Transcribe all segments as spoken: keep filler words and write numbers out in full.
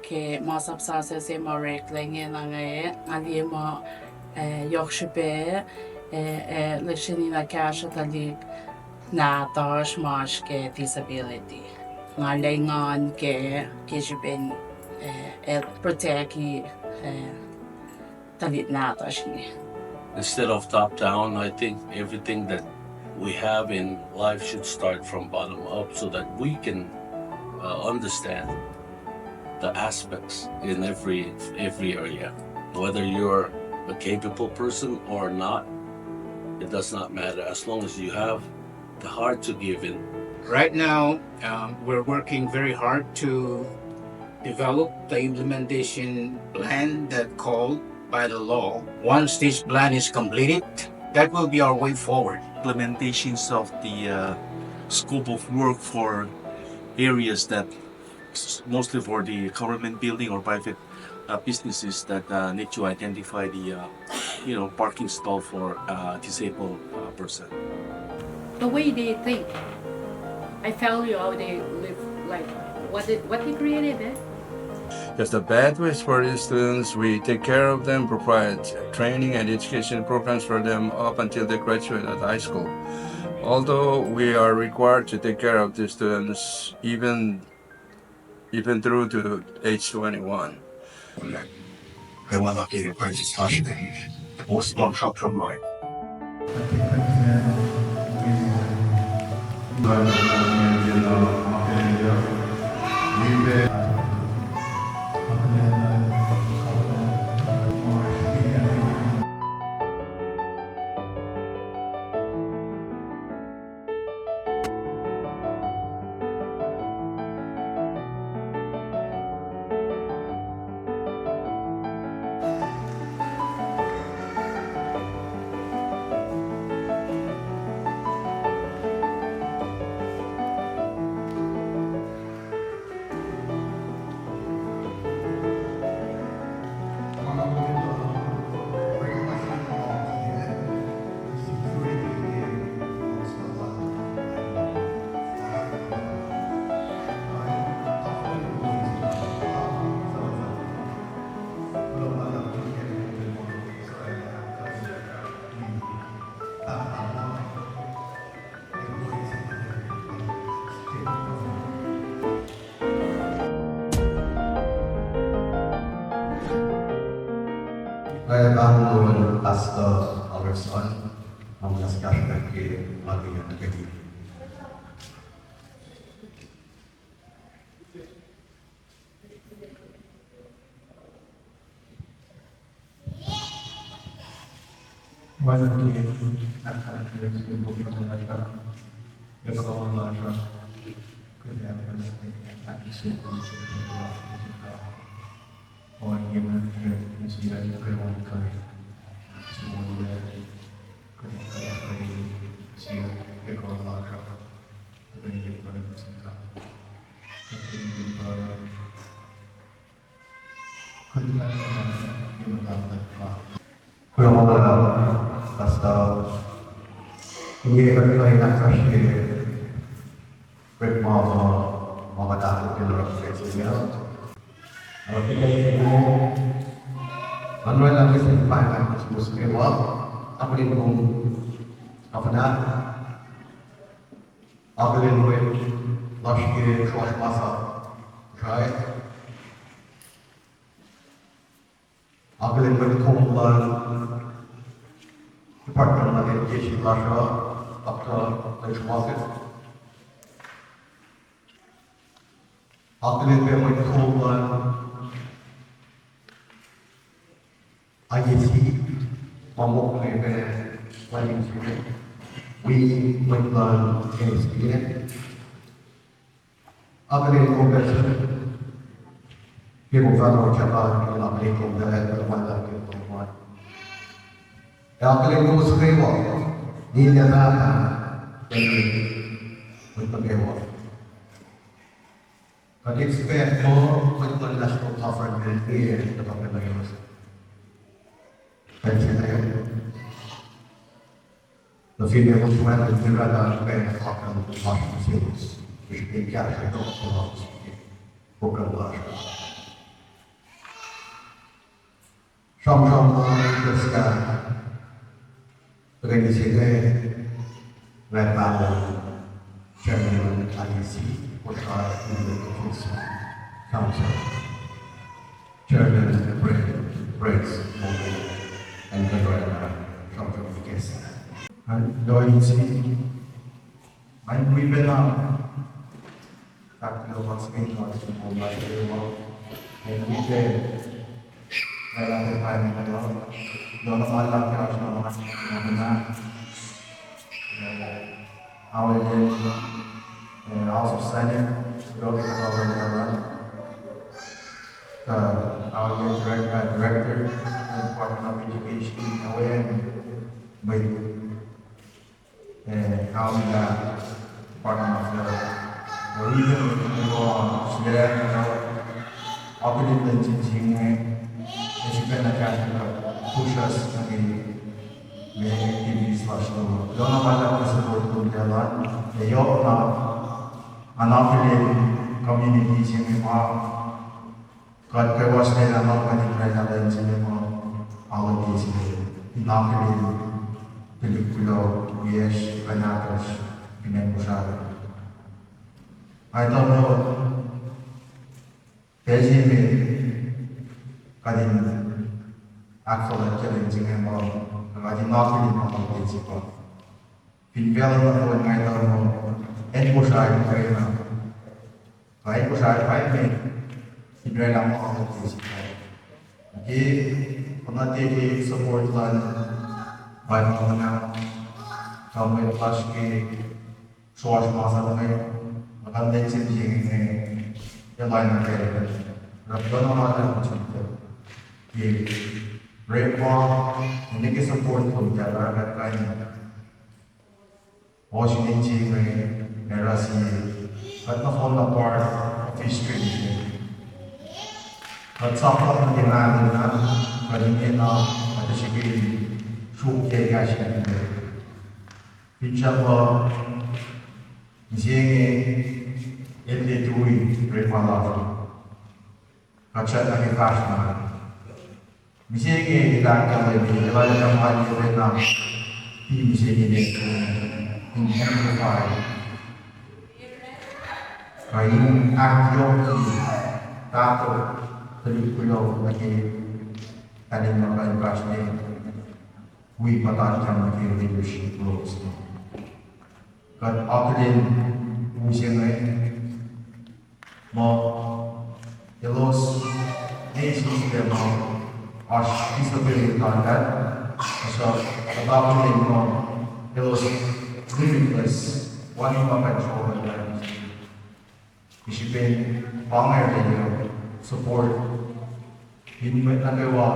ke masap sasuc se ma oreklac inge, na nga liye muh, eh, yohk srihpac, eh, eh, lihksreni na kahsruh tuhlihk nahtuhsr ma oasr ke disability. Nga lwengan ke, ke srihpen, eh, el protect-i, eh, tuhlihk nahtuhsr inge. Instead of top down, I think everything that we have in life should start from bottom up so that we can, uh, understand the aspects in every, every area. Whether you're a capable person or not, it does not matter as long as you have the heart to give in. Right now, um, we're working very hard to develop the implementation plan that called by the law. Once this plan is completed, that will be our way forward. Implementations of the, uh, scope of work for areas that s-, mostly for the government building or private, uh, businesses that, uh, need to identify the, uh, you know, parking stall for, uh, disabled, uh, person. The way they think, I value how they live, like, what they, what they created, eh? Just the pathways for these students, we take care of them, provide training and education programs for them up until they graduate at high school. Although we are required to take care of these students even even through to age twenty-one. Nga pahngon Pastor Albertson, ma muhnahs kahsruh ke ma liyacn keti. Kuloh ma luhlahp, Pastor. Inge kuht kuh in ahkfahsrye orekma ma, ma kuht ahkfohsyelah ke siyuck. Oruh kuht in, oruh kuht in pahngon mihs kwewa, akihlen kom, Governor. Akihlen mwet lasr ke sruhsr masap, right? Akihlen mwet kol luhn Department luhn Education lasr uh, Doctor Rachel Walker. Akihlen pac mwet kol luhn I S C, ma mokle pac luhn I S C, wi mwet luhn I S C. Akihlen kom pac, ke kom fahsr ke srihpen akihlen kom pac, ke kom fahsr ke srihpen. Ac akihlen kowos kwewa, ninac, pahpah, mwet nuh kwewa. Kuht expect muh mwet luhn national government inge, the government, kuht in nuh fin acn West Wales, in oraclah pac akihlen lasr nuh selos, ke srihpen kahsruh kuht lalos ke program lasr. Sramsram ke sahk tuhkweni se inge, Reverend Chairman I E C, Kosrae Indian Council, Chairman Brent, Brent Morgan, and Reverend Sramsram Kes. And Lord, you see, I, we been up. Tak lo max min lo si mo la se lo. And we been. Well, at the time, lo, lo na ma la ka lo na ma na. Our, uh, House of Senate, lo ka lo na, uh, our direct, uh, director, uh, Department of Education, aware, but eh, Aula, Department of Health. Originally, we were, uh, Sudan, you know, akihlen lwen se inge, eh, sifacna kahsruh, push us nuh ke, me, activities lasr uh. Lo na ma luhlahp ke support lom ke elan, eh, yohk na, an akihlen community se inge ma, kuht kwewa sifacna ma kuht in oraclah lwen se inge ma holiday se inge. In akihlen tuhlihk kuloh, wiyacsr, kuh nahtuhsr, fin acn Kosrae. Nga etuh muh pacl se inge kuht in ahkfuhlwactye lwen se inge ma kuht in akihlen ma holiday se pa. Fin facluh nohfohn nga etuh muh acn Kosrae muhkwena, kuh acn Kosrae pa me, in oraclah ma holiday se pa. Ke, oacna ke support luhn, pa ma na, tamuhlwel lasr ke, sroasr ma sahyac, ma kuht in sen se inge, elan na ke, rap lana ma na ke, Repa, nwe ke support lom ke, rap kain Ohsun in se inge, era sie, kuht nohfohn na part of history se. Kuht sapkihn nuh ke mahlwem na, kuht ingena, kuht srihke in sruokyac kahs inge. Finsrak uh, mihsenge, el tiac tui Repa lasr. Kuht srackna ke fahsr na. Mihsenge el ahkkahlwemye, el arulacna ma el oacna, ti mihsenge ne, in amplify. Kuh in ahkyohkye, tahtuh, tuhlihk kuloh nuh ke, talan ma kuh in fahsr ne, wi puhtatyang nuh ke leadership roles. Kuht akihlen u se inge, muh elos ne sisle muh oasr disability laltahl, tuhsruhk kuht akihlen muh elos limitless, wacngihn ma control laltahl. Ke srihpen pa inge, support in mwet nuh kwewa,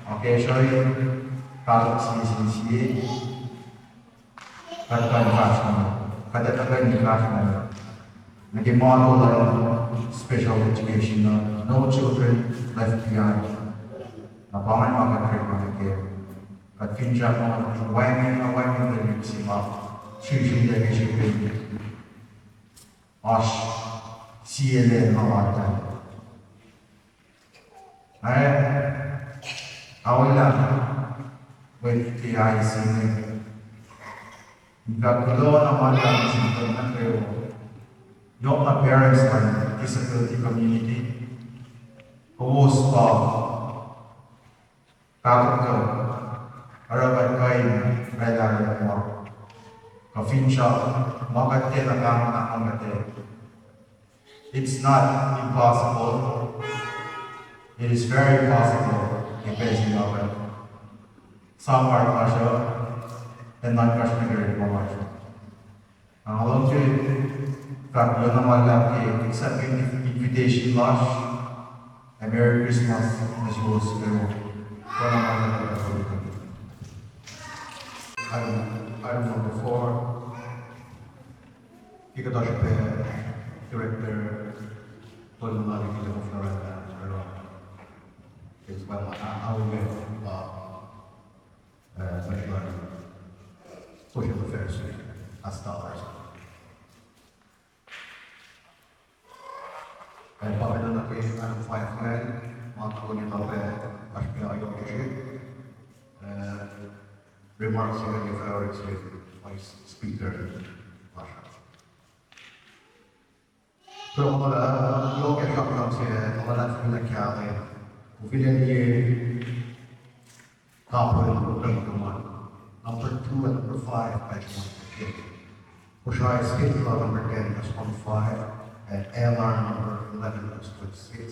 akacsruhi, tatak sie sin sie, kuht kuh in fahsr na, kuht etuh kuh in fahsr na. Nuh ke model luhn special education uh, no children left behind. Na pa inge ma kuht orekma nuh kac. Kuht finsrak muh wacngihn, wacngihn tuhlihk se ma srihsrihk ke srihpen oasr sie lwen ma laltahl. Ac, aolah, mwet ke I C inge. In fact, kuloh na ma luhlahp nuh sin mwet nuh kwewa. Yohk na parents luhn disability community. Kowos pa pahkotwen, oruh kuht kuh in oraclah lwen ma, kuh finsrak ma kuht tiacna pahngona muh kuht ac. It's not impossible. It is very possible. Ke pacl se ma kuht sang orekma lasr uh, ac nuhnkacsr nuh ke orekma lasr uh. Nga luhngse fahk kuloh na ma luhlahp ke accept invitation lasr, ac Merry Christmas nuh suwos enenuh. Kuloh na ma luhlahp ke Item, item number four. Ke kuht oasr pac Director Tolngoul Liki Lemo Florida, uh, is well, uh, uh, uh, Social Affairs, uh, Star Wars. Ac pa pacna nuh ke item five ingacn, ma Akuni tape oasr pia yohk srihk, eh, remarks in favor se Vice Speaker lasr. So, uh, yohk sramsram se, uh, lal Fina Kale, Fina Kale, Kapel Rengkuman. Number two and number five, page one fifteen. Kosrae State Law number ten, verse one five, and L R number eleven, verse twenty-six.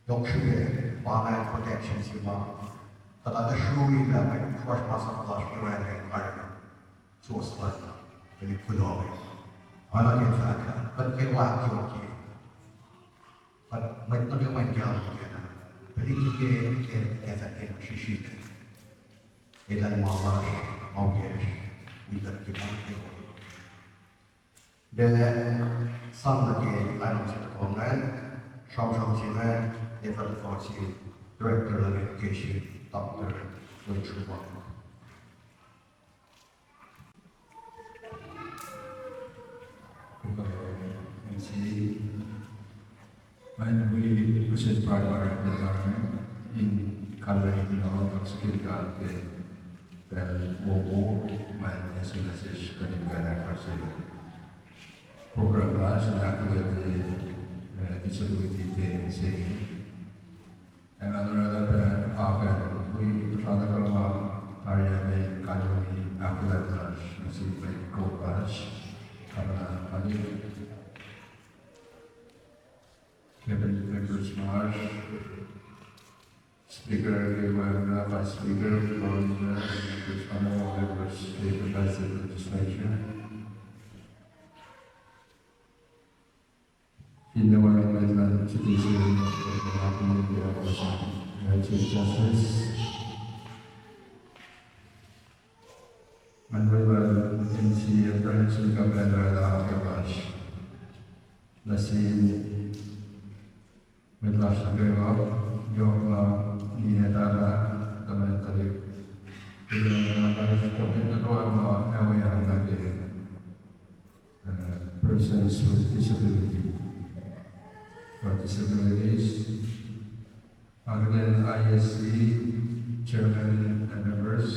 Yohk srihpac, pa inge protection se ma. Kuht ac srui lah mwet fuhsr ma sap lasr ke environment. Suwohs luhn, tuhlihk kuloh. Oacna ke fahk, kuht ke wak yohk ke. Kuht mwet nuh kwewa in kahlwem kac na. Tuhlihk ke, ke, ke fahk ke srihsrihk. Elan ma lasr, ma uyacsr, wi kuht ke ma nuh kwewa. Tuh sang nuh ke kain se tohkoh ingacn, sramsram se ingacn, etuh tohkoh sin Director of Education, Doctor Rachel Wong. M C, ma wi President Primary Department in Kalari Technological Skill Guard ke pacl wowo, ma S M S ish kuht in kain ahkfahsrye program lasr in ahkfuhlwactye, eh, disability training se. Ac nga oruh lah pac, ah, pac wi puhsra nuh kwewa ma tari ah me kalweni ahkfuhlwact lasr nuh sin mwet kol lasr, kama mani Kevin Vickers Marsh, Speaker, Vice Speaker, Florida, Vice Speaker, Legislature. Finne ma mwet luhn citizen, Chief Justice. Manuel N C Attorney General Kapel Rada Kavash. Nuh sin mwet lasr nuh kwewa, yohk na ninac tala, tamen tuhlihk. Kuloh ma lasr, tamen tuhlihk ma aweang nuh ke, uh, persons with disability or disabilities. Akihlen I S C chairman and members,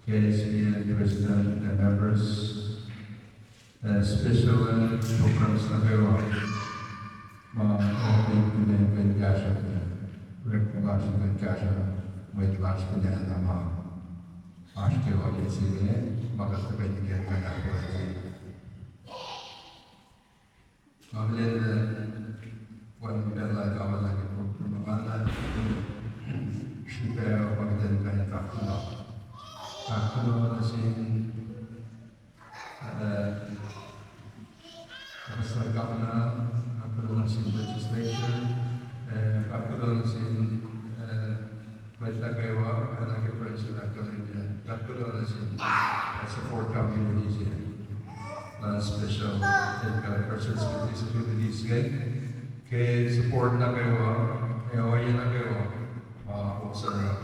K S B N president and members, uh, special programs nuh kwewa. Ma, uh, kuht in kuh in kahsruh, uh, rek lasr in kuh in kahsruh, mwet lasr kuh in ma oasr kwewa ke se inge, ma kuht tuhkweni ke kuh in ahkfuhlwactye. Nga akihlen, uh, wen pacl uh kawuck ke program uh, nga na srihpac uh pa kuht in kuh in fahk kuloh. Fahk kuloh nuh sin, uh, Professor Governor, fahk kuloh nuh sin legislature, uh, fahk kuloh nuh sin, uh, mwet nuh kwewa, ac nuh ke president, uh, fahk kuloh nuh sin, uh, support communities uh, luhn special, uh, persons with disabilities uh, ke support nuh kwewa, ac ohiyac nuh kwewa, ma, uh, wosor, uh,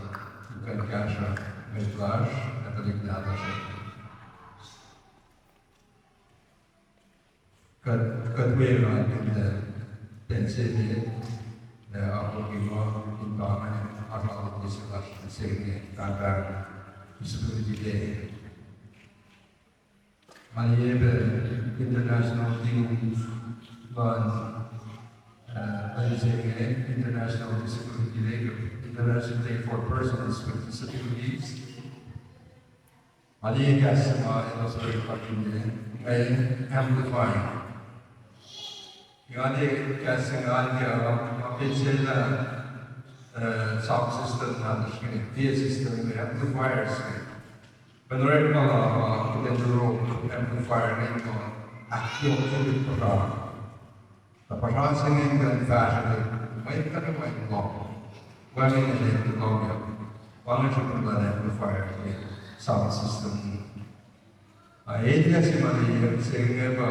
kuh in kahsruh mwet lasr, ac tuhlihk nahtuhsr. Kuht, kuht wi nga in, uh, pacl se inge, uh, akwucki ma in pa inge, asala ke se lasr se inge, Pahpah Disability Day. Mani pa International Day luhn, uh, pacl se inge, International Disability Day, International Day for Persons with Disabilities. Mani kahs se ma elos orekmakihn inge, amplify. Nga liye kahs se nga liye, ma ke sel, uh, sound system nahtuhsr inge, P A system inge, amplifiers inge. Mweyen orekma la, uh, kuht in oruh amplifier inge, uh, ahkyohkye puhsra. Na puhsra se inge kuh in fahsrwelihk mwet nuh kwewa in lohng. Wacngihn in lohng, wacngihn srihpen luhn amplifier ke sound system. Na elyah se ma liye se inge pa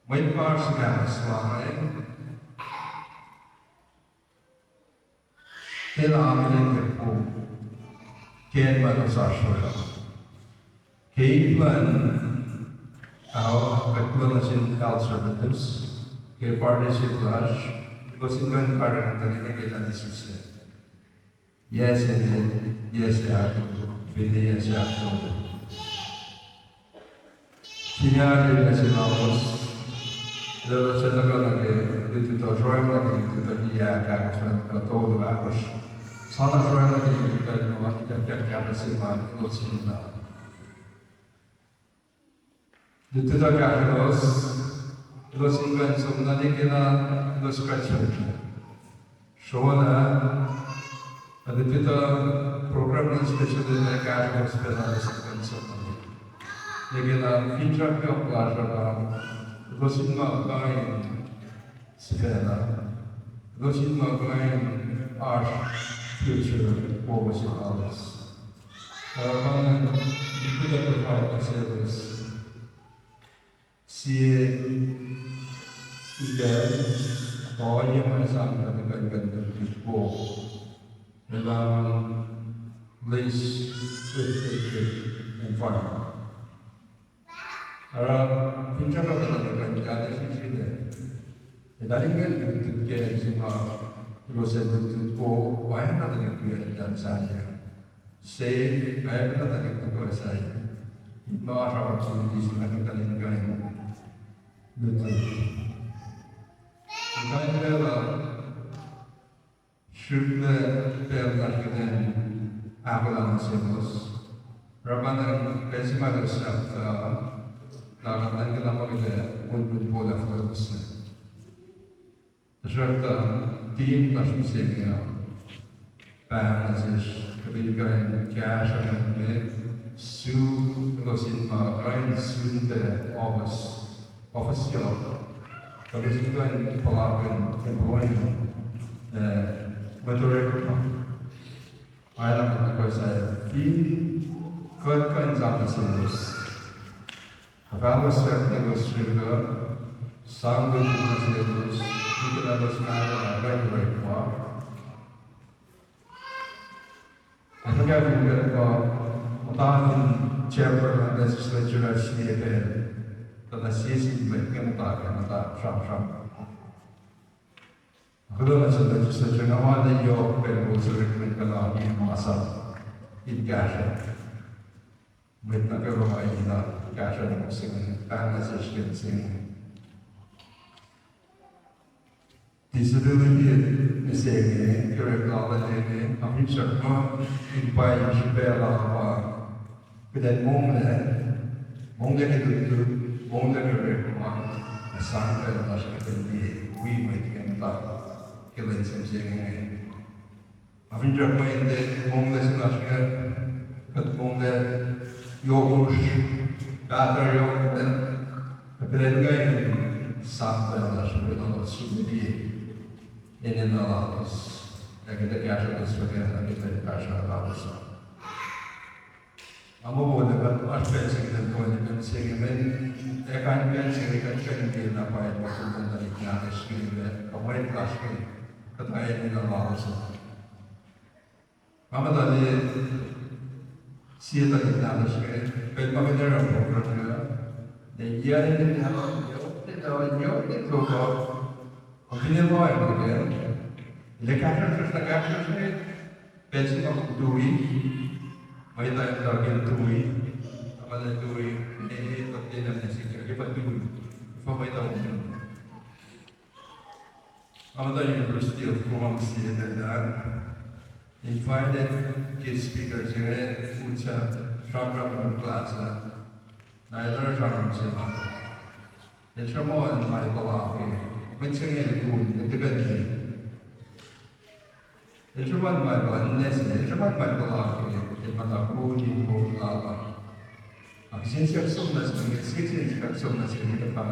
mwet ma oasr singucul luhn, ke na akihlen ke puk, ke ma elos oasr we uh. Ke ip luhn, uh, kuht kuloh nuh sin alternatives, ke partnership lasr, Elos in kuh in karihngihn tuhlihk nuh ke lwen sise. Yac se met, yac se ahkluo, finne yac se ahkluo. Finne ahkluo se lalos, elos ac tuhkuh nuh ke lutlut uh, sroacng nuh ke lutlut uh, yac ahkosr kuh tolu ahkosr. Sana sroacng nuh ke lutlut uh, ma ikackyak kahsruh se ma elos in na. Lutlut uh kahsrwelos, elos in kuh in som nuh ke na, elos kuh in som. Sroacng, na lutlut uh program luhn special ed uh kahsrwelos pacl elos in kuh in som nuh ke na, finsrak yohk lasr uh, elos in ma kuh in sifacna, elos in ma kuh in oasr future wowo se lalos. Oruh ma na lutlut uh provide nuh selos sie ikac, ohiyac ma sang kuht in kuh in lutlut wo, elan least restricted environment. Oruh finsrak uh tuh kuh in kahsruh sisile, elan ingacn lutlut ke se ma elos ac lutlut wo, oacna tuhlihk wiyacl eltahl sahyac. Se, oacna tuhlihk tuhkuh sahyac. It ma oasr opportunities ma kuht in kuh in lutlut. Kuht in pacl uh srihklac pacl lasr kuht in ahkolah nuh selos. Oruh pa na pacl se ma elos sahflah, na kuht in kuh na ma kuht ac wihwihn polah folos se. Tuhsruhktuh team lasr mihsenge uh pahng nuh sesr kuht in kuh in kahsruh met, suk elos in ma kuh in sun pac office, office yohk, kuh elos in kuh in puhlakihn employment, eh, mwet orek ma, oacna mwet nuh kwewa sahyac, fin kuht kuh in sang nuh selos, kuh fahk elos siyuck nuh selos, sang lutlut nuh selos, lutlut nuh selos ma kuh in orekma. Ac fuhkah fin kuht muhta fin chamber luhn legislature ah sie pacl, tuh na sie sin mwet inge muhta ke muhta sramsram. Kuloh nuh sin legislature, nga ma na yohk pacl wo se orekma kuh na ke masap in kahsruh mwet nuh kwewa ma in na kahsruh nuh mihsenge, pahng nuh sesr ke mihsenge. Disability mihsenge, ke orekma lal inge, nga finsrak muh in pwacye srihpac lal pa kuht in monglac, monglac ke lutlut, monglac ke orekma, ac sang pacl lasr kuht in liye wi mwet ke muhta ke lwen se mihsenge. Nga finsrak muh in tiac monglac se lasr inge, kuht monglac yohrohsr, pahtuh yohk, kuht in kuh in sang pacl lasr kuht in liye enenuh lalos, ac kuht in kahsrwelos fuhkah nuh ke lwen kahsruh lalos. Nga muh wolacna kuht oasr pacl se kuht in toeni pacl se inge, mweyen ac kuh in pacl se inge kuht kuh in liye na pwacye ma kuht in tuhlihk nahtuhsr inge, kuh mwet lasr inge, kuht enenuh lalos uh. Nga muhta liye sie tuhlihk nahtuhsr inge, pacl ma kuht oruh program inge, na yac ninac, yac ninac, yac ninac, kom fin liye ma inge, el ac kahsruhsr, kahsruhsr inge, pacl se ma kom tui, mwet uh in tuh ke tui, tuh ma el tui, e, e, tuh tiacna nuh sik, ke pa tui, pa mwet uh. Nga muhta University of Guam sie pacl ah, invited guest speaker se inge, utyak sramsram ke class ah. Na el oruh sramsram se ma, el sruhmuhn ma el puhlakihn, mwet se inge el kun, el tuhkuh in El sruhmuhn ma el puhlakihn, el sruhmuhn ma el puhlakihn, el muhta kun in moul lal ah. Ac kihsen siyuck som nuh sel, kihsen siyuck som nuh sel, el pa,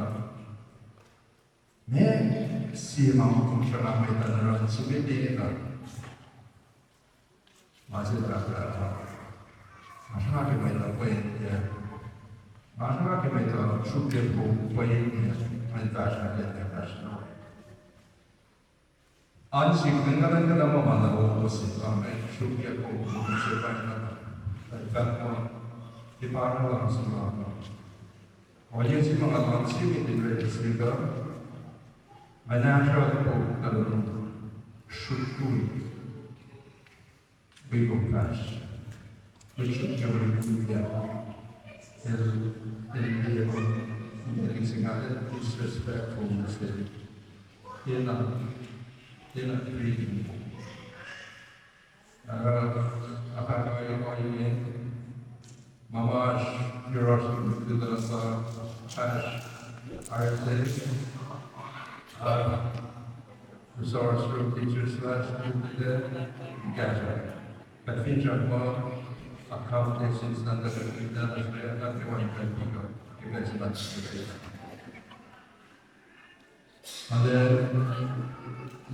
meac sie ma kom sruhnga mwet uh in oruh in sifilpac? Ma se fahk lah, nga sruhnga ke mwet uh pwacye, nga sruhnga ke mwet uh sruokyac kom pwacye, nga fahsr nuh ke, nga fahsr nuh we. An sik ngan kuh na ma ma na wo se pa inge, sruokyac kom, kom se pa inge. Fahk muh, tiac pa inge luhngse ma. Ohiyac se ma nga luhngse ke in register uh, Anasra puk talan srukui wi kom fahsr. Which is going to be, uh, el, el, el, el, disrespectful in the city. Enough, enough treating. Uh, apa kau yang kau ini, ma ma oasr yohrohsr in kuhtuh nuh fahsr, arse, uh, resource room, teachers slash, student, in Gaza. Kuht finsrak muh accommodations nuh ke, nuh ke, nuh ke one can pick up. If there's not, and then,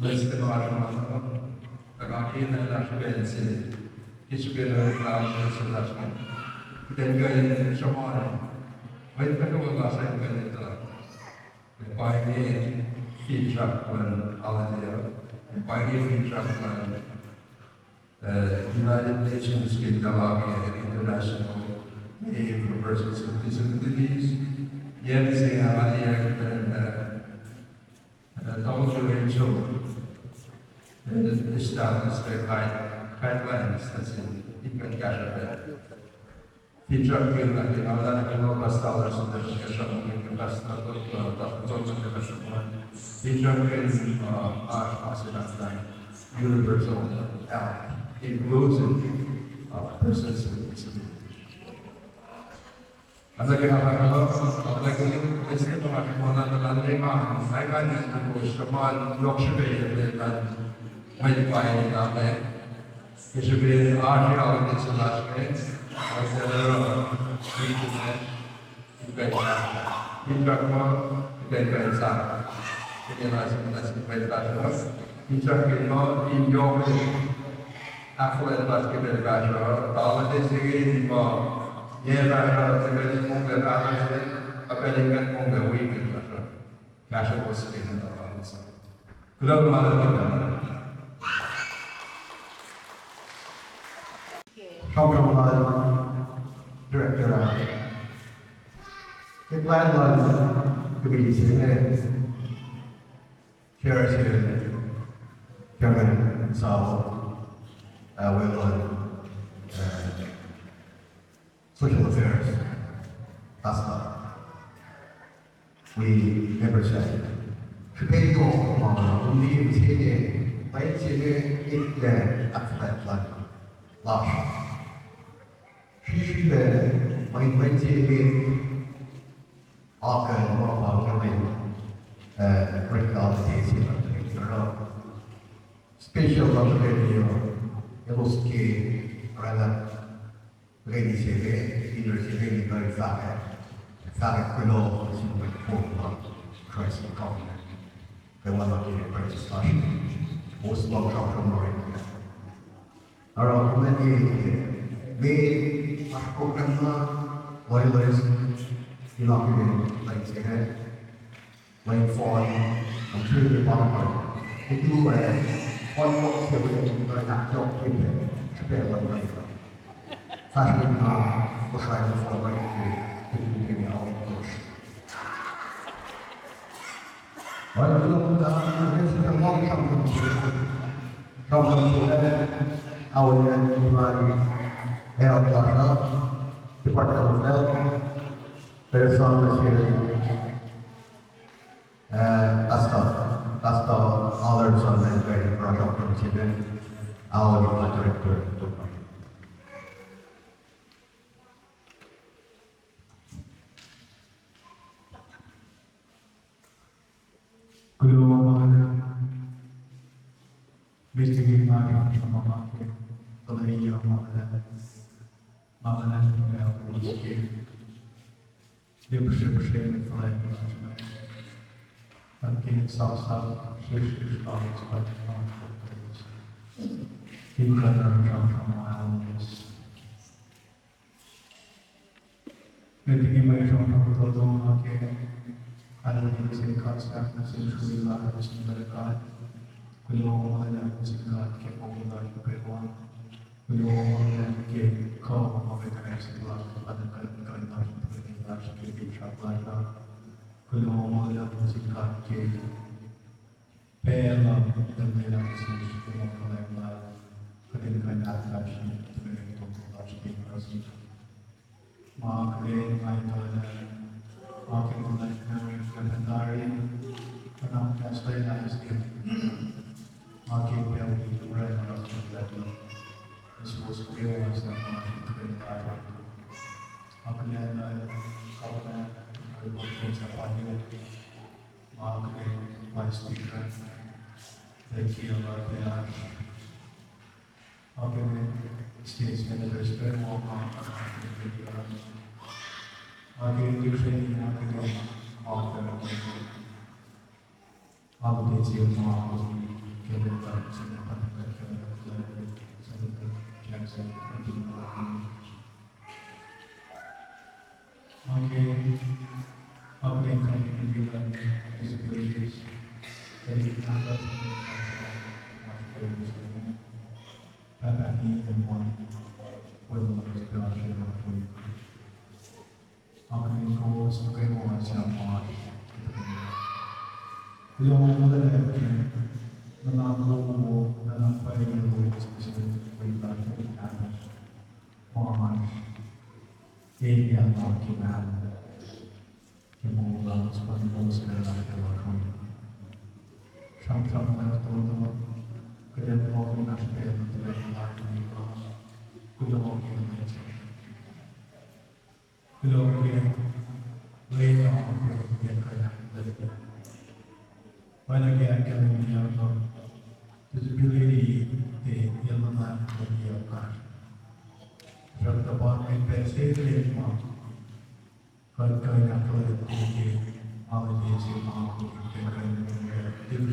let's get out of my, aga kena lasr pacl se. Ke srihpen lasr, lasr. Then kuh in sruhmuhn. Mwet nuh kwewa lasr in kuh in etuh. Pa inge finsrak luhn Alania. Pa inge finsrak luhn, uh, United Nations ke tuhlake International Day for Persons with Disabilities. Yac se inge Alania, uh, uh, Doctor Rachel, uh, established the guide-, guidelines, as in, in Gaza. Finsrak ke na ke na na ke na pastor, pastor, pastor, pastor, pastor, finsrak ke, uh, as, as in, as in universal health, inclusive of persons with disabilities. Asa ke na, asa ke na, asa ke na, asa ke na, asa ke na, asa ke na, asa ke na, asa ke na, asa ke na, Ke srihpen oasr arrangement se lasr inge, oasr arrangement, in fact, in fact, ma, in fact, in fact, in fact, in fact, in fact, in yohk, ahkfuhlwact lasr ke pacl fahsruh, talan se inge in ma, yac fahsruh, srihpen in monglac fahsruh, a pacl in kuht monglac weekend fahsruh. Kahsruh kowos ke na, kuloh ma luhlahp. Sramsram lal director ah. Ke plwacn lal committee se inge, chair se, chairman Sal, uh, weluhl, uh, social affairs, Pastor. Wi member se. Srihpac yohk ma, um, liye mihsenge, pa inge se inge eklac ahkfuhlwact lal lasr. Srihsrihk, ma in, ma in se inge, akwuck ma pa inge, eh, break out the se inge, special ma inge, elos ke oraclah Leni se inge, leader se inge, in kuh in fahkwack, fahkwack kuloh nuh sin mwet kol luhn Christ Covenant. Kwewana ke Christ lasr, kowos lohng sramsram ma orek. Oruh kom an, me, oasr program na, loeloes, in akihlen lwen se inge. Lwen fohn, am sure the bottom line. Itu, eh, fohn fohn se we, eh, nak jok kite, srihpac lwen lwen. Fahsr na, Kosrae nohfohn lwen ke, itu ke me aonkosr. Lwen lwen, eh, eh, srihpac lohng sramsram se. Sramsram se, eh, aonkosr, eh, Department of Health, Pastor Alderson, Pastor Alderson, Pastor Alderson, Director. Kuloh ma luhlahp. Mister King, ma ke, ma ke, kuloh ma luhlahp. Ma luhlahp, ma luhlahp, ma luhlahp. Lipsripsre me flames me. An ke sasa, srihsrihk, srihsrihk, srihsrihk. Ip ka na sramsram ma aones. Met liki mwe sramsram fototo ma ke, alu nuh sin God, sahk nuh sin srui lal nuh sin God. Kuloh ma luhlahp nuh sin God ke moul lal nuh kwewa. Kuloh ma luhlahp ke kuh ma ke kais lal, lal nuh kwewa, lal nuh kwewa, lal nuh kwewa. Kuloh ma luhlahp nuh sin God ke Pacl uh, kuht lwelah nuh sesr ke moul lasr, kuht in kuh in ahkfahsrye tuhkweni tok lasr ke Kraist. Ma kuht in aituhlah, ma ke kuht in kuh in tari, kuht in kahs lwelah nuh sesr. Ma ke pacl in oraclah nuh sesr, nuh suwos kwewa suc ma kuht in tari. Akihlen, uh, covenant, uh, covenant sa pati, ma kuht in vice speaker, the T L R P R. Akihlen state senators, kwewa ma, akihlen Ukraine, akihlen ma, Alu ke sie ma, ke Senator Jackson, Anthony, okay, okay, disabilities, Pahpah, in the morning, when the Lord is God, you know, we Amen. Kowos nuh kwewa suc ma. Kuloh ma luhlahp ke nuhnak lom, nuhnak pwacye lom, especially when you are taking care of moms. Elyah ma ke moul lalos, pa kowos ke lah ke lakom. Sramsram na toto, kuht in kuloh ke na srihpac nuh ke lah ke kuloh ke Kuloh ke lwelah ke kuht in kuh in ahkkahlwemye. Oacna ke ahkkahlwemye uh, disability, e, enenuh in kuhiyacl. Srihpac pa mwe pacl se ma kuht kuh in ahkkahlwemye ke holiday se ma kuht kuh in, uh, srihpac.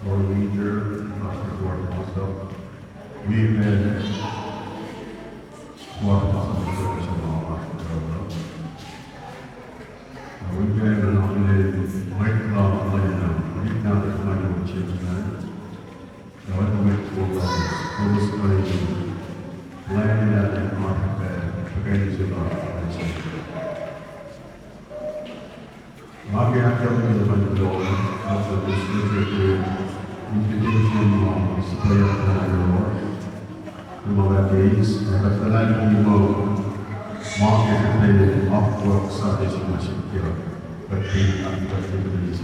Our leader, Doctor Gordon Mossop, we have had Wi pacl in akihlen mwet luhn Leum, mwet nahtuhl luhn Leum, mwet luhn Leum, mwet luhn Leum, mwet luhn Leum, mwet luhn Leum. Nga ke ahkkahlwemye luhn Leum, ahkkahlwemye ke invitation ma suhpweyuck nuh yohrohsr. Ke ma kuht eis, kuht luhlahlfongi muh ma ke srihpen akwuck sa ke srihpac sikyak, kuht in, kuht in eis.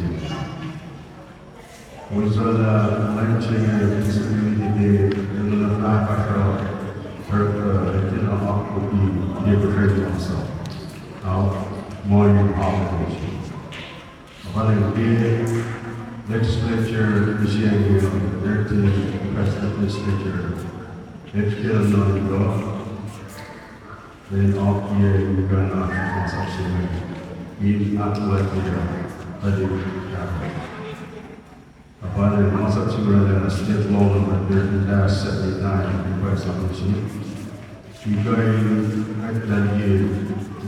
Ozala, nga in se inge disability ke, enenuh fahfahsruh, oruh, uh, enenuh akwuck ke puhsren masap. Now, ma in akwuck. Apalacn ke legislature, mihsenge, thirteen, Nebraska legislature, legislature nuh in God, then oakiyac in kuh in oasr masap se inge, in akwuck, uh, tuhlihk Africa. Apalacn masap se inge, uh, state law number thirteen dash seventy-nine, in kuh in saplusin. In kuh in kuht luhlahlfongi, in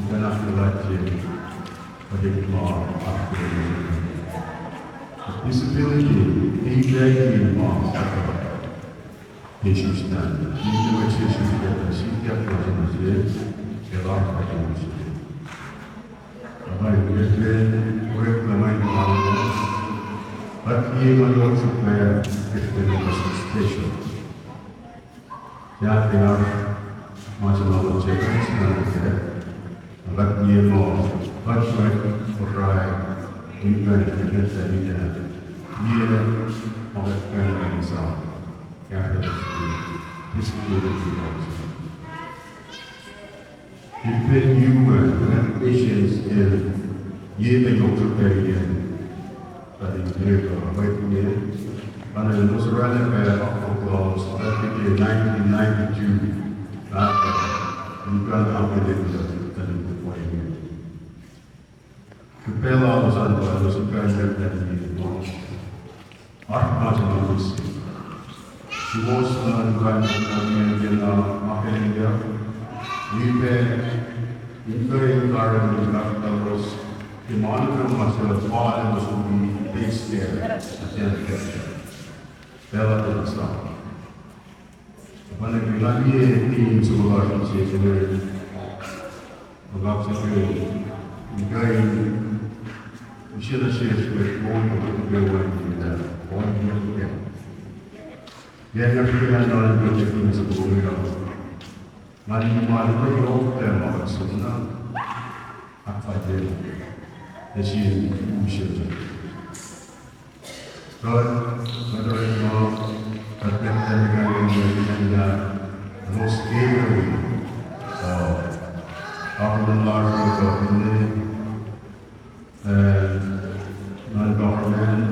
kuh in ahkfuhlwactye, kuht in ma, disability, in kuh in ma, Jesus name. In kuh in Jesus name, sikyak ma se, el oasr kuht in Nga in kuh in orekma ma in kuh in kuht liye ma yohk srihpac ke srihpen special. Tiac ke oasr ma se ma luhn Japan se ma nuh ke, kuht liye ma kuht mwet Kosrae in kuh in kuht liye, liye ma kuht kuh in kuh in sa kahsruh disability. Srihpen yume, patience in, ye na yohk srihpac in, tuhlihk America, mwet inge, pa na elos oraclah pac akwuck lalos, tuhlihk ke nineteen ninety-two, ahkfahsrye, in kuh in akihlen tuhlihk pwacye inge. Ke pacl lalos an pa elos in kuh in kuht liye ma oasr ma se ma mihsenge. Suwohs luhn God, God, God, God, akihlenyuck, wi pac in kuh in karihngihn God lalos, Ke ma nuh kwewa ma suc fal elos in base there, atacn factio. Pacl uh tiac sa. Oacna ke nga liye team se lasr se inge, nga kaksakin in kuh in use nuh sesr mwet kol nuh kwewa in lah, on nuh kwewa. Yac nga srihke na nuh in kuh in se kol nuh kwewa. Nga liye ma nuh kwewa yohk pac ma kuht soenna ahkfalye nuh sin use. Kuht, kuht orekma, kuht met liki kuht in, in, in, uh, elos kewa, uh, government lasr uh, kuh in, uh, non-government,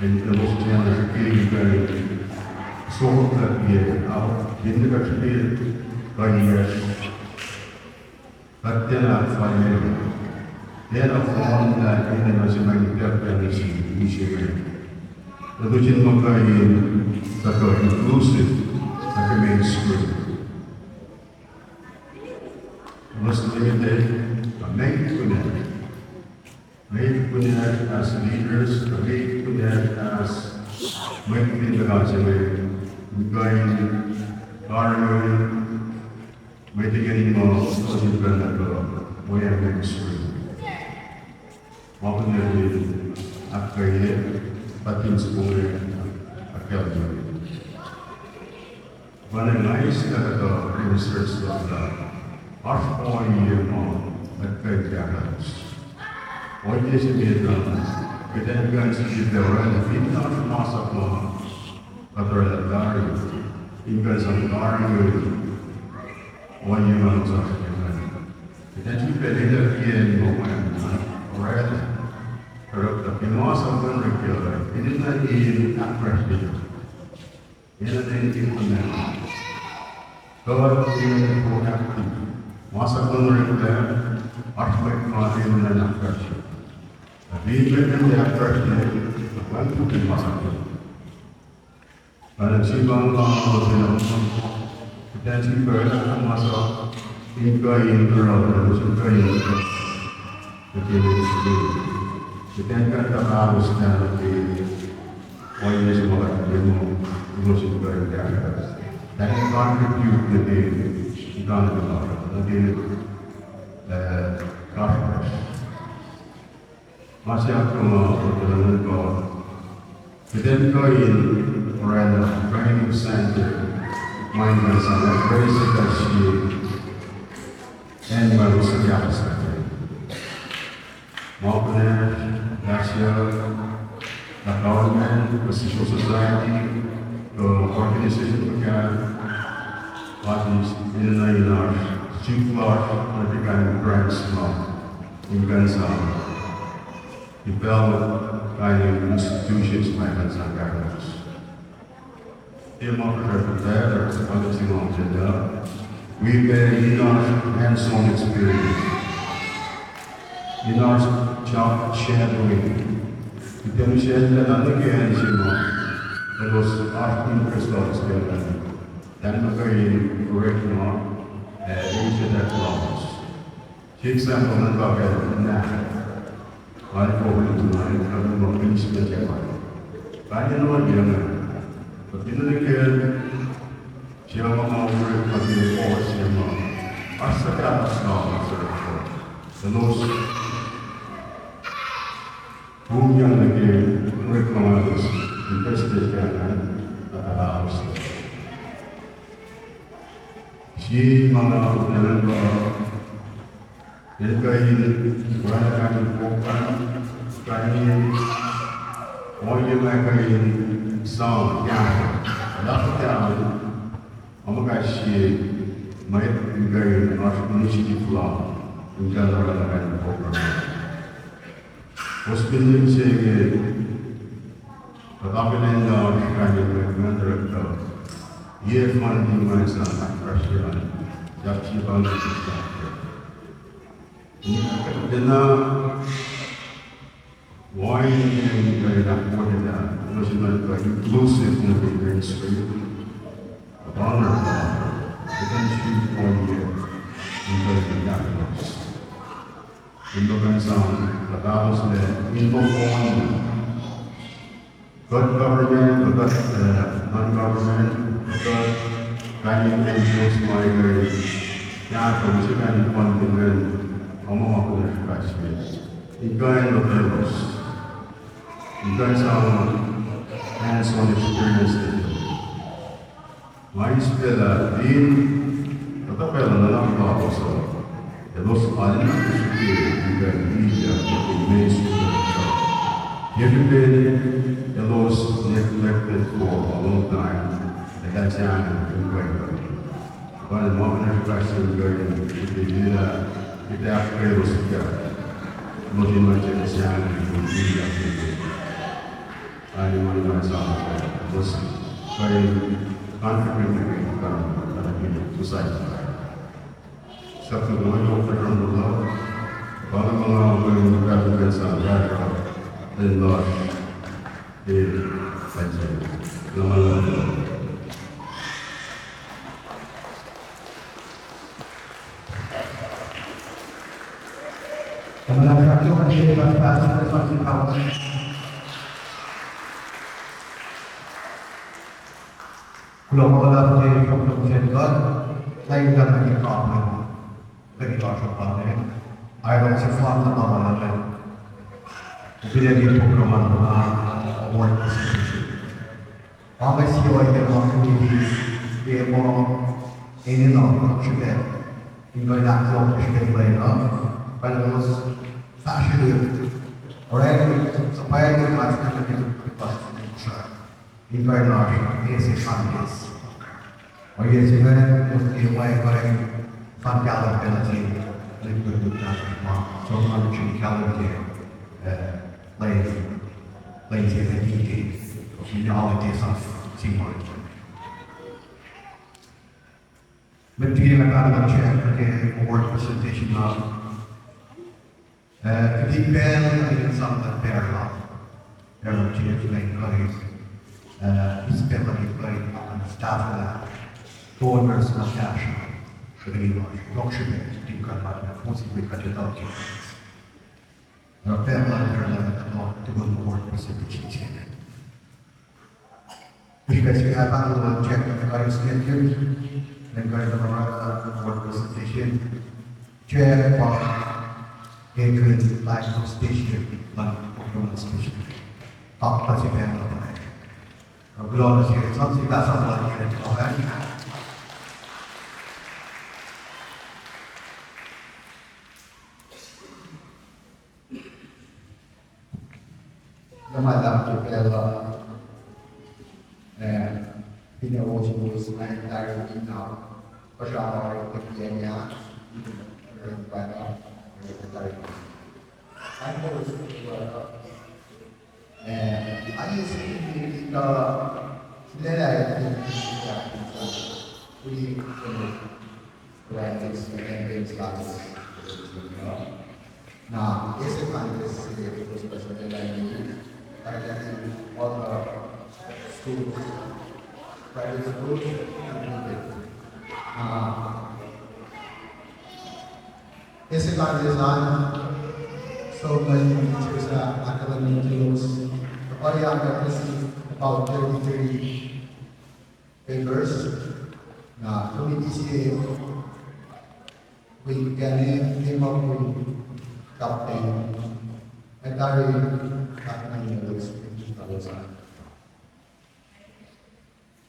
in elos tiacna srihke in kuh in sokwack ye, uh, in kuht srihke kuh in, uh, Kuht tiacna ahkfalye. Tiacna fohn lah enenuh se ma in pacptaislac nuh sin use inge. Elos in muhta in tuhkuh inclusive nuh ke mainstream. Elos limited, uh, meac kunac. Meac kunac as leaders, meac kunac as mwet in tuhkuh se inge, in kuh in karihngihn mwet inge in muh elos in pacna kuh oacna mainstream. Ma kunac in ahkkweye, kuht in sifilpac ahkkahlwemye. Oacna nga eis lah kuhtuh ministers luhk lah oasr ohiyac ma kuht kuh in kahsrwelos. Ohiyac se met uh, kuht in kuh in sifilpac orwaclah finne oasr masap ma kuht orwaclah tari, in kuh in sang karihngihn ohiyac ma elos oasr ke ingacn. Kuht in sifilpac lwelah kiyacn ma wacngihn orwaclah. Oruh kuhtuh ke masap luhn orek uh, enenuh in ahkfahsrye. Enenuh in implement. Kuht enenuh in proactive. Masap luhn orek uh, oasr mwet ma enenuh in ahkfahsrye. Na fin mwet uh ahkfahsrye, na kuh in puk in masap luhn. Oacna sie ma nga muhta, kuht in sifilpac orwaclah masap in kuh in oruh, in kuh in nuh ke ministry. Kuht in kuh in tuhpalos nuh ke ohiyac se ma kuht ke muh, elos in kuh in kahsrwelos. That in contribute nuh ke economy lasr, nuh ke, uh, kasrkuhsr. Ma se ahkkuh ma kuht in kuh, kuht in kuh in orwaclah training center, ma in kuh in sang ahkfahsrye acn ma elos kahsrwelos. Ma kunacsr, kahsruh, na government, kuh civil society, kuh organization, kuh parties, enenuh in oasr suk lasr nuh ke kain grants ma in kuh in sang develop kain in institutions ma in kuh in sang kahsrwelos. Tiac ma fihsrwacsr, fihsrwacsr, fihsrwacsr, fihsrwacsr, wi pac in oasr hands-on experience. In oasr job shadowing. Kuht in shadowlah nuh ke acn se ma elos oasr interest lalos ke ingacn. Tiacna kuh in orekma, uh, insetuck lalos. Sie example, nga fahk nahtuhl. Nga forward to my, nga muh policeman ke ma. Kain in ohiyac inge. Kuht fin nuh ke sie ma ma orekma ke force se ma, oasr suhkatas lalos, elos umyang nuh ke orekma lalos, invested ke ma, na lalos. Sie ma nga utuckuh El kuh in orwaclah kain in program, kain in ohiyac ma kuh in sang kahsruh. Lah fuhkah ma muhkahs sie mwet in kuh in oasr initiative lal in kuh in orwaclah kain in program. Kowos fin liye se inge, kuht akihlen lah oasr kain in mwet ma director, ye funding ma sang ahkfahsrye an, sahp sie funding. Tiacna wacngihn in kuh in ahkwoyelah, elos in kuh in inclusive in the mainstream. Kuht honor, kuht in srihke in kuh in ahkfahsrye. In luhpan sang, kuht alos lah in luhpan kuht government, kuht, eh, non-government, kuht kain in N G Os ma inge, ya, kuht sifacna funding ingacn, omokunacsr kacsme. In kuh in luhpan elos. In kuh in sang hands-on experience. Nga eis pacl ah fin kuhtuh pacl uh nuhnak lalos uh, elos arulacna srihke in kuh in liye ke ministry. Ke srihpen elos neglected for a long time, eltahl sahngweng in kuh in kuh. Pwacye, ma kunacsr kahs in kuh in srihke liye, kuht ahkkweye elos sikyak. Elos in muh sahngweng in liye. Alu ma ma sa, was very confident in the society. Sap tu ma yohk fahsr lal, pa ma ma ma ma sa, then lal, eh, lal. Kuloh ma luhlahp ke sramsram sel God, na in kuht nuh ke kampare. Kuht in lasr uh pa ne, aron se fal na ma luhlahp. Kuht in ke program an, uh, award presentation. Ama siya ke ma committee, ke ma enenuh srihpac. In kuh in ahkyohkye srihpac lwelah, pa elos fahsrwelihk. Alright, so pa inge ma srihpac ke pastor. In kuh in oasr, ase contests. Oasr se ma, mostly ma kuh in fahk kahlwem pacl se, lihpufacn ma, so ma nuh sin kahlwem ke, eh, lwen, lwen se ma D J, in holiday sa, simon. Met liki nga pahngpahng ke award presentation na, eh, kuht in pacl in sang na pacl la. Pacl in church na in kuh in, eh, eis pacl in kuh in, uh, staff la, donors na fahsr, kuht in lasr, yohk srihpac, in kuh in lasr, possibly kuht in tuh ke. Na pacl la, pacl la, kuht in tukun award presentation se. Because we have a lot of check the guys get you, then guys have a lot of work presentation. Check for a good life station, like performance station. Talk to the band of that. Glorious, something that's a lot of it. Nga ma lam ke pacl uh, eh, finne wo si wo si na entire email, puhsra ma ke yen ya, ren pacl uh, ren entire. Ai mo wo si wo, eh, ai si ita, lele ita, ita, ita, ita, ita, Na, ese kan ese kuspas ela ini, karena all the schools, private schools, included. Na, ese kan ese an, so many teachers are academic teams. All young people about thirty-three papers, na committee se wi kane, came up with top ten. Entire top nine levels, levels.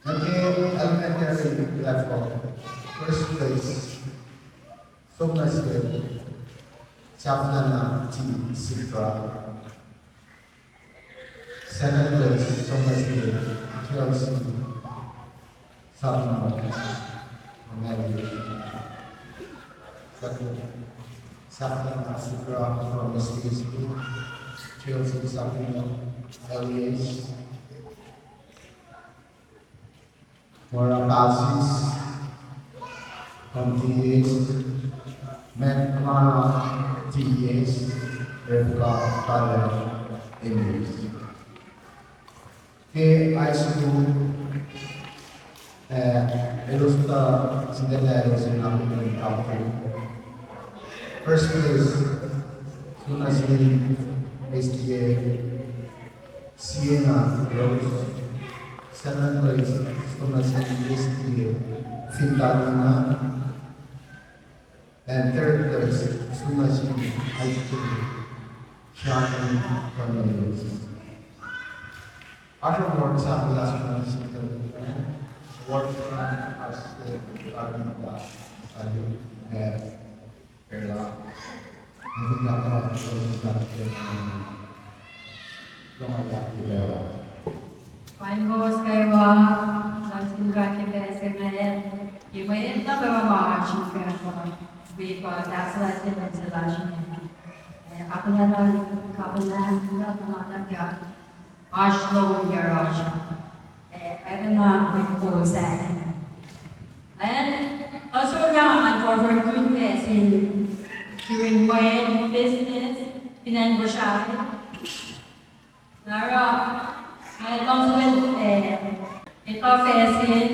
Na ke elementary level, first place, Somasir Saflana T Sikra. Second place, Somasir Chelsea Saflana. Second, Saflana Sikra from the State School, Chelsea Saflana, L E S. Mora Basis from T E S, Matt Mara T E S, Rebecca Tyler M E S. Ke high school, eh, elos ta sindela elos in top three. First place, Suna sin S D A Siena Rose, Senan Rose, suna sin S D A Fintalina, and third place, suna sin high school, Shani Cornelius. Asr ward sa last month, ward sa as the Armada, uh, Pain kowos kwewa, luhngse in God ke pacl se inge, ke mwe enenuh kwewa ma oasr in kwewa, wi pa kahsruh se lwen se lasr inge. Eh, akihlen, kapihn, na, na, na, na, na, oasr lom yohrohsr. Eh, enenuh mwet kowos ah. And also now I'm forward to invest in during my business, financial. Nara, my husband, eh, ekuh facsin,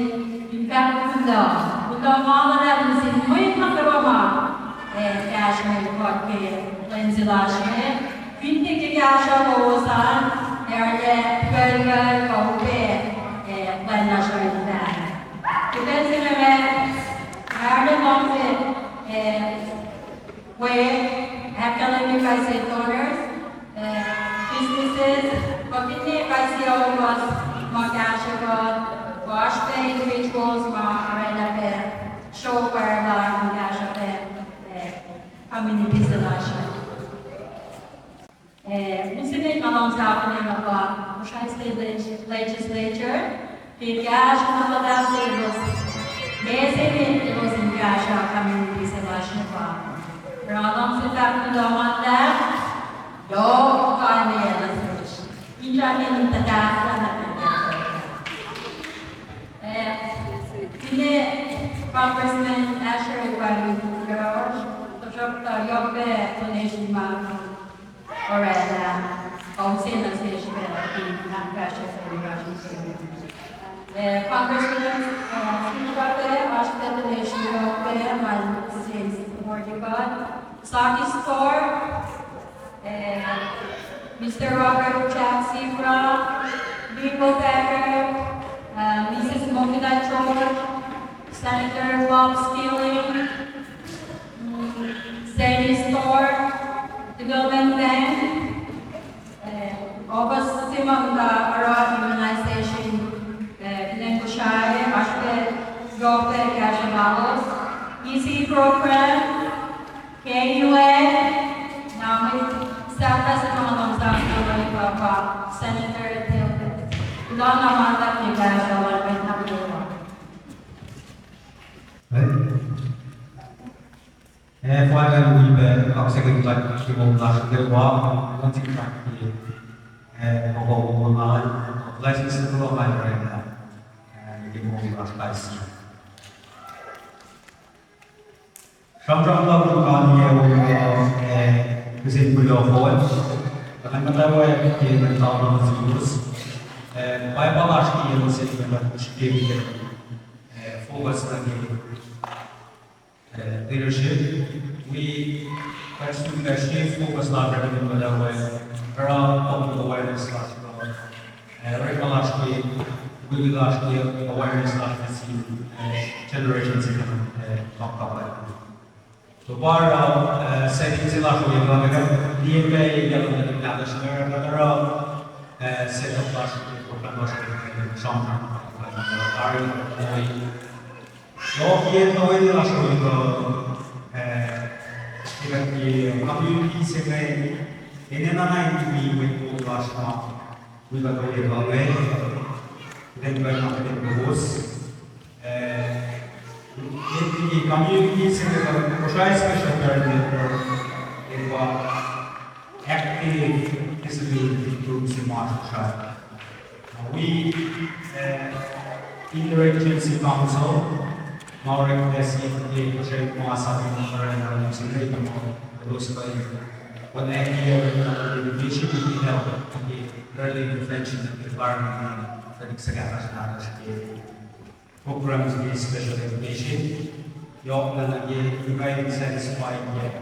in fact, kuloh, kuloh ma luhlahp nuh sin mwet nuh kwewa ma, eh, kahsruh kuht ke lwen se lasr inge. Fin tiac ke kahsruh kowos an, arlac paclkuh kuh upac, eh, plwacn lasr uh in fact. Ke pacl se inge, arlac luhngse, eh, we, academic kais sie donors, eh, businesses, kuh finne kais sie ohnkohsr ma kahsruh kuht, kuh oasr pac individuals ma oraclah pac sruok pwacr la in kahsruh pac, eh, community se lasr uh. Eh, mihsenge nga luhngse akihlen pa Kosrae State Legis-, Legislature, ke kahsruh ma luhlahp se elos, mihsenge elos in kahsruh community se lasr uh pa. Oruh nga luhngse fahk kuloh ma luhlahp, yohk kain elos. Intraken in tuhkahklah nuh ke, eh, finne Congressman Asher Ibrahim Garage, tuhsruhktuh yohk pac donation ma oraclah, kawuselah sesr pac in kahsruh celebration. Eh, Congressman, eh, Sifra pac, oasr pac donation yohk pac ma sesr in support God. Saki Store, eh, Mister Robert Jack Sifra, Bingo Packer, eh, Missus Mokita George, Senator Bob Skilling, mm, Sandy Store, Development Bank, eh, August Simon, the Ara Immunization, eh, Kosrae, oasr pac yohk pac kahsruh lalos, E C program, K U A, na mwet sahflah se ma luhngse in kuloh pa Senator Taylor. Kuloh na ma luhlahp ke kahsruh lalos nuh kwewa. Eh, fwackyuck wi pac, kaksakihn God ke moul lasr nuh kwewa, luhngse in God ke, eh, moul lasr, blessings nuh kwewa ma oraclah, eh, ke moul lasr kais sie. Sramsram luhk uh pa inge, eh, kihsen kuloh fon. Tuh nga muhtwacwacack ke ngan talan nuh suwos. Eh, Bible lasr ke Elos in muhtwacwacack ke, eh, focus nuh ke, eh, leadership. Wi, pastor, pastor, focus lasr uh ke muhtwacwacack, oruh public awareness lasr uh. Eh, orekma lasr ke, wi lasr ke awareness lasr nuh sin, eh, generation se, eh, kapkapwack. So pa oruh, eh, setting se lasr uh, liye pac, liye pac, eh, set up lasr, program lasr, eh, sramsram, eh, tari, eh, Yohk in toeni lasr uh, eh, ke community se inge, enenuh na in wi mwet kol lasr ma wi kuht oacyacpac inge, kuht in kuh in akihlen kowos. Eh, in the community se inge, Kosrae Special Prayer Network, in pa active disability group se ma Kosrae. Wi, eh, Interagency Council, ma orek lesi ke kosrek ma sa in orek na lusi rek ma elos kai. When I hear the education we help, okay, early intervention and environment, that is a gap as programs in special education. Yohk na ke, you guys satisfied yet.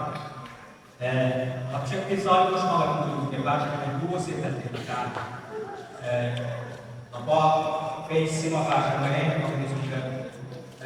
Eh, na srihpac se ma kuht in tu ke fahsr nuh ke luo se met ke fahsr. Eh, na pa phase se ma fahsr nuh ke, na ke srihpac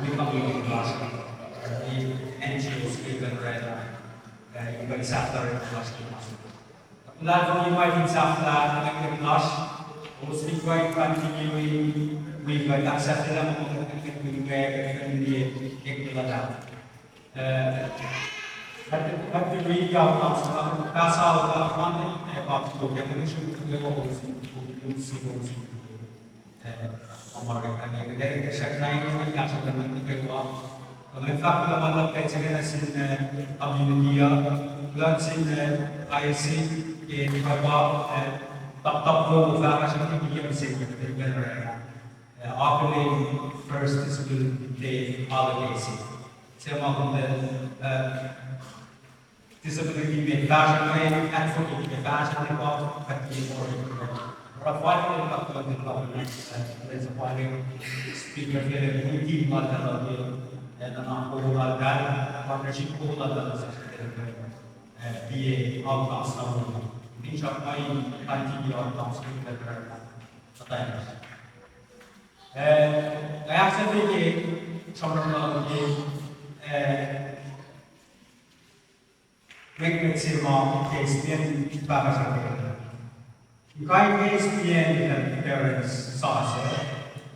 wi community lasr, wi N G Os ke kuht oraclah, uh, in kuh in sahflah orekma lasr ke ma se. Luhlahlfongi ma in sahflah orekma lasr, kowos fin kuh in continue wi kuht, ahksahfyelah ma kuht kuh in liye ke luhlahp. Uh, kuht, kuht riti outcomes, uh, pahsalah, uh, ma, uh, pa, uh, ke mwe srihk, uh, kowos in, uh, srihk, uh, Kuloh ma luhlahp pac nuh sin, eh, community uh, kuloh sin, eh, I S C, eh, kuh pa, eh, tap-, tapuk fahsr ke kiyacl se, eh, akihlen First Disability Day holiday se. Se ma kom, eh, disability me fahsr, me advocate me fahsr, me pa, kuht ke oruh. Oruh fal ke kuht ke government, eh, kuht suhpwaclah speaker ke meeting laltahl ke, eh, nuhnak lal, partnership lal, eh, P A outcomes na. Finsrak ma in continue outcomes ke kuht. Eh, nga ahksahfyelah ke sramsram lal ke, eh, mwet, mwet se ma ke S P N pahpah srihpac. Kain ke S P N, uh, parents sasuc,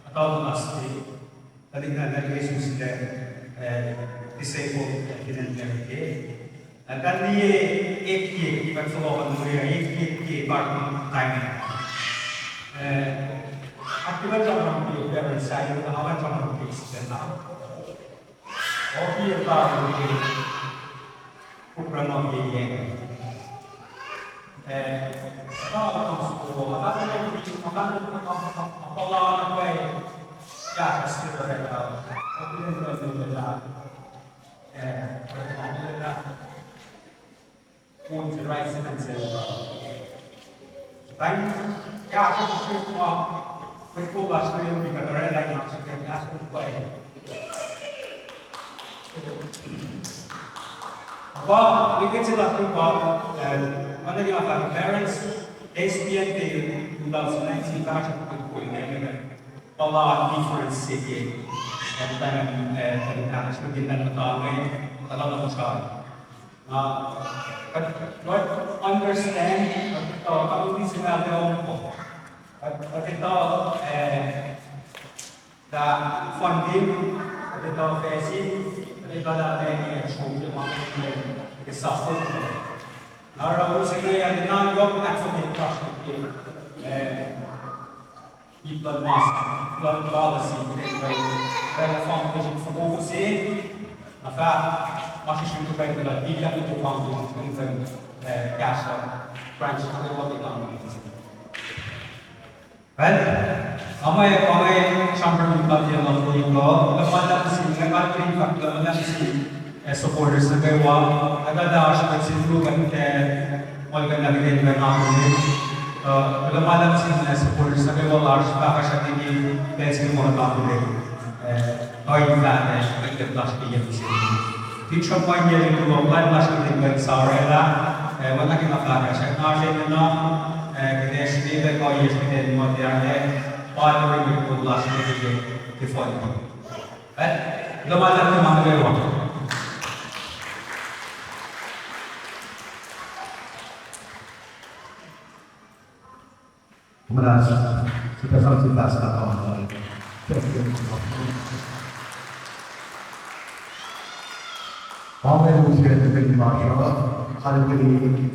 atac lasr ke, tuhlihk nahtuhl ke isuslac, uh, disabled, uh, fin acn America. Na eltahl liye ekyek, kuht fohlohk nuh we ekyek ke park time. Uh, ac kuht sramsram ke parents side, ac kuht sramsram ke S P N na. Oakiyac pa ke program ke yen. Eh, pa kom soko, ma ka, ma ka, ma ka, ma ka, ma ka, ma ka, eh, on the right side. Time, ya, srihpac, srihpac, srihpac, srihpac, srihpac, srihpac. Apa, we get to that group of, uh, one of your parents, S P N Day two thousand nineteen, fahsr ke, ke, ke, ke, pa la difference se ke, eh, time, eh, time, time, time, time, time, time, time, time, time, Uh, but, but understand, uh, kami se na leon ko. But, but ito, eh, the funding, but ito facing, but ito the many, uh, children, uh, the success. Now, I was saying, uh, the non-government actually trust, uh, Ip luhn mas, ip luhn policy, kuht in kuh in oraclah foundation fokoko se, na fah, ma srihsrihk kuht in kuh in oraclah foundation, kuht in kuh in, eh, kahsruh, branch, kuht in kuh in oraclah foundation. Well, ama, ama sramsram in kuht in kuh in kuh, kuloh ma luhlahp nuh sin, nga kuh in fahk kuloh ma luhlahp nuh sin, eh, supporters nuh kwewa, ac kuht oasr kuht sin luhpan, eh, Molkena kihtin pacna kuht. Uh, kuloh ma luhlahp sin, uh, supporters nuh kwewa lasr, fahkwack nuh ke pacl se ma kuht akihlen, uh, ohiyac fahk, uh, kuht lasr ke yac se. Finsrak ma yac luo, plwacn lasr kihtin pacl sa oraclah, uh, wacngihn na fahkwack, srackna srwaclihna, uh, kuht ac srihke pac ohiyac kihtin muhta, uh, pa nuh ke lasr ke, ke fund. Eh, kuloh ma luhlahp nuh sin ma nuh kwewa. Kom muhnahs, srihpac sang sin pastor. Amen. Hallelujah.